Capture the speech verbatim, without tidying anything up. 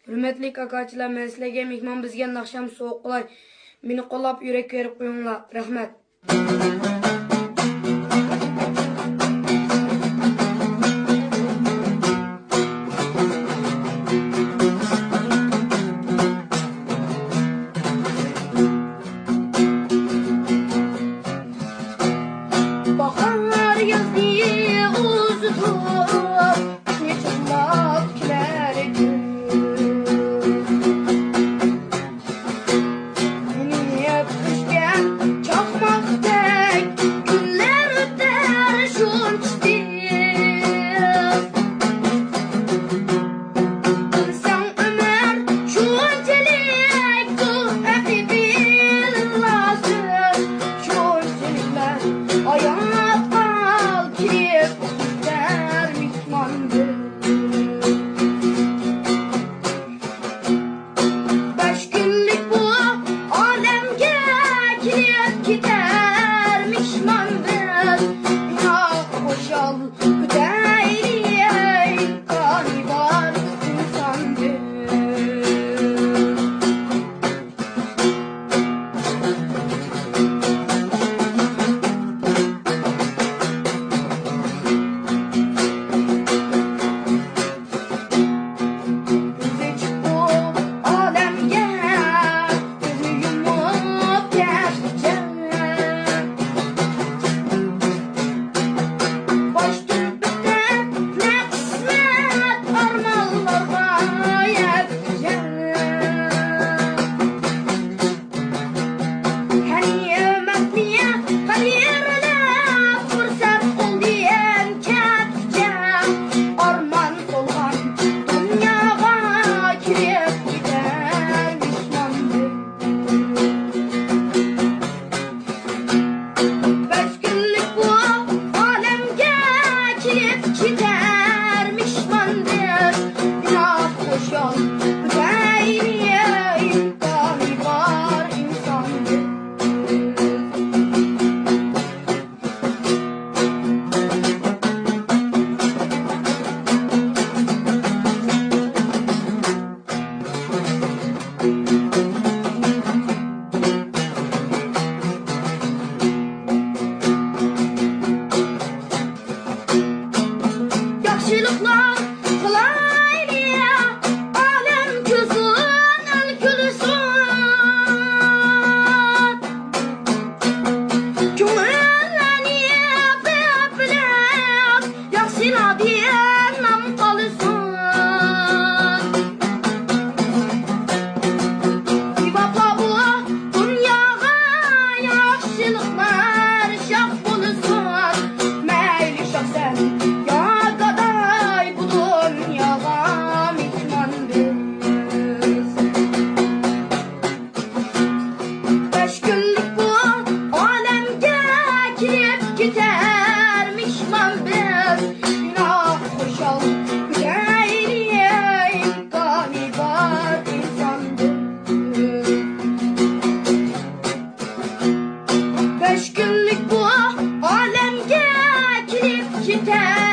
ھۆرمەتلىك ئاكا-ئاچىلار، مەن سىلەرگە مېھمان، بىزگە ناخشام سوۋغا قىلاي. مېنى قوللاپ يۈرەك بېرىپ قويۇڭلار. رەھمەت. باھار يازنى ئۇزىتىپ، قىشنى چىللاپ كېلەر كۈن. يېنىپ ئۆچكەن چاقماقتەك كۈنلەر ئۆتەر شۇنچە تېز. بىلسەڭ ئۆمۈر شۇنچىلىك زور، ئەقىبىللا سۆز شۇنچىلىك مەن ھايات قال كېلىپ كېتەر مېھماندىن. بەش كۈنلۈك بۇ ئالەمگە كېلىپ كېتەر مېھماندىن. بىنا خۇشال ئۆتەيلى، ئىمكانى بار ئىنساندىن. كۆزى چىقىپ ئالەمگە، كۆزى يۇمۇپ كەتكۈچە. باش تۈربىتى نە قىسمەت ئارمانلارغا يەتكۈچە. غەنىيمەتنى قەدىرلەپ، پۇرسەت قولدىن كەتكۈچە، ئارمان تولغان دۇنياغا كىرىپ كېتەر مېھماندىن. بەش كۈنلۈك بۇ ئالەمگە كېلىپ كېتەر مېھماندىن. بىنا خۇشال ئۆتەيلى، ئىمكانى بار ئىنساندىن. ياخشىلىقلار قىلايلى، ئالەم كۆزۈڭ ئەل كۈلسۇن. كۆڭۈللەرنى بېپىلىق ياخشىلاردىن نام قالسۇن. بىۋاپا بۇ دۇنياغا ياخشىلىقلار شاخ بولسۇن. مەيلى شەخسەن يا گاداي، بۇ دۇنياغا مېھمان بىز. بەش كۈنلۈك بۇ ئالەمگە كېلىپ كېتەر مېھمان بىز. بىنا خۇشال ئۆتەيلى، ئىمكانى بار ئىنساندىن. بەش كۈنلۈك بۇ ئالەمگە كېلىپ كېتەر